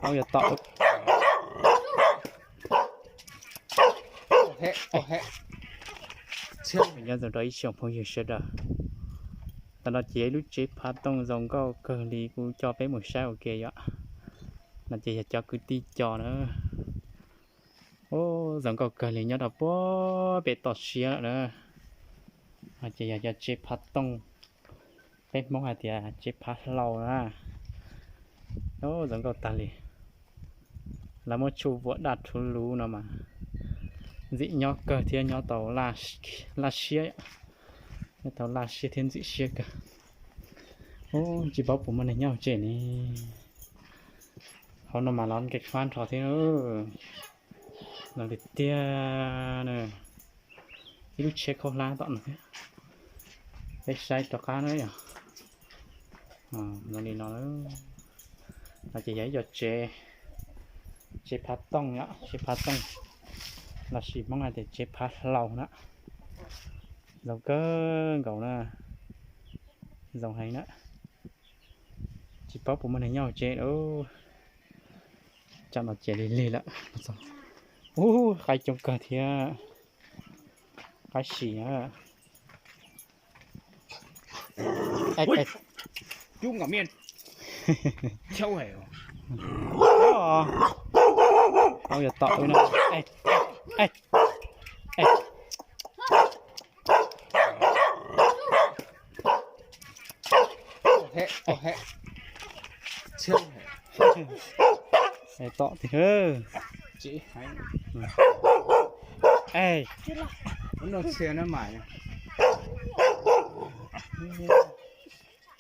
Aub yuav tom. Nyob zoo rau ib tsoom phooj ywg sawv daws. Tam no ces ib lub tsev phav tooj zoo nkauj kawg li, kuv coj peb mus saib ua ke yom. No ces yog cov kwv tij cov na. Ub, zoo nkauj kawg li, nyob rau puag pem toj siab lawm na. No ces yog cov tsev phav tooj, peb Hmoob hais tias tsev phav hlau na. Ub, zoo nkauj tag li. Lawv muab tshuaj vuam daj rhuv luv no mas ntxim nyob kawg thiab nyob tau laj siab, nyob tau laj siab thiab ntxim siab kawg. Ub, tsis paub puas muaj neeg nyob hauv tsev ne. Hauv no mas los nkees hmab nrho thiab. Los tiag tiag na. Ib lub tsheb khaub hlab tom no thiab. Peb saib rov qab na yom. Zoo li no. No ces yog ib co tsev, tsev phav tooj yom, tsev phav tooj lossis Hmoob hais tias tsev phav hlau na. Zoo kawg nkaus na. Zoo heev na. Tsis paub puas muaj neeg nyob hauv tsev. Tsam no ces lig lig lawm. Ub, qaib coob kawg thiab. Qaib si na. Cub nkam miaj. Aub yuav tom wb na.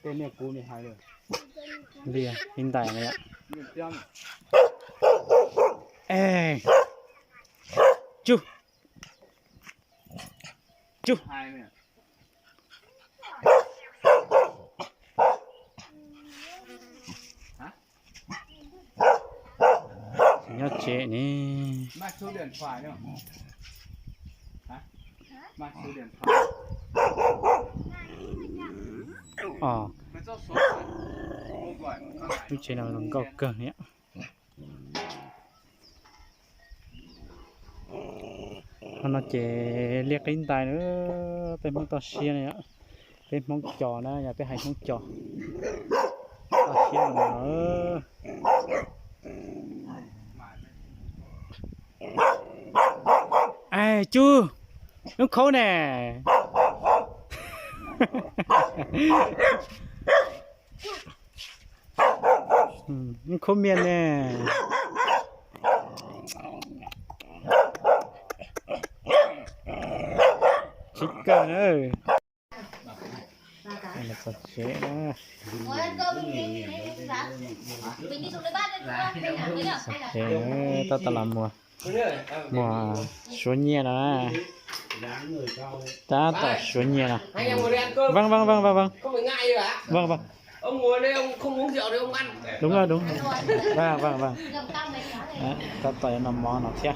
Tom tiag. Liaj ib ntais no. Cub. Cub. Nyob tsev ne. Lub tsev no zoo nkauj kawg li. Qhov no ces liaj qib ntais na, peb Hmoob toj siab na, peb Hmoob cos na, yog peb hais Hmoob cos. Toj siab no. Cub, noob khaub ne. Noob khaub miaj ne. Tsis kawg na. Txog tsev na. Txog tsev na, tab tom los muag, muag suav nyiaj no na. Tab tom suav nyiaj no. Vâng, vâng, vâng, vâng, vâng. Vâng, vâng. Đúng rồi, đúng rồi. Vâng, vâng, vâng. Tab tom yuav noj mov no thiab.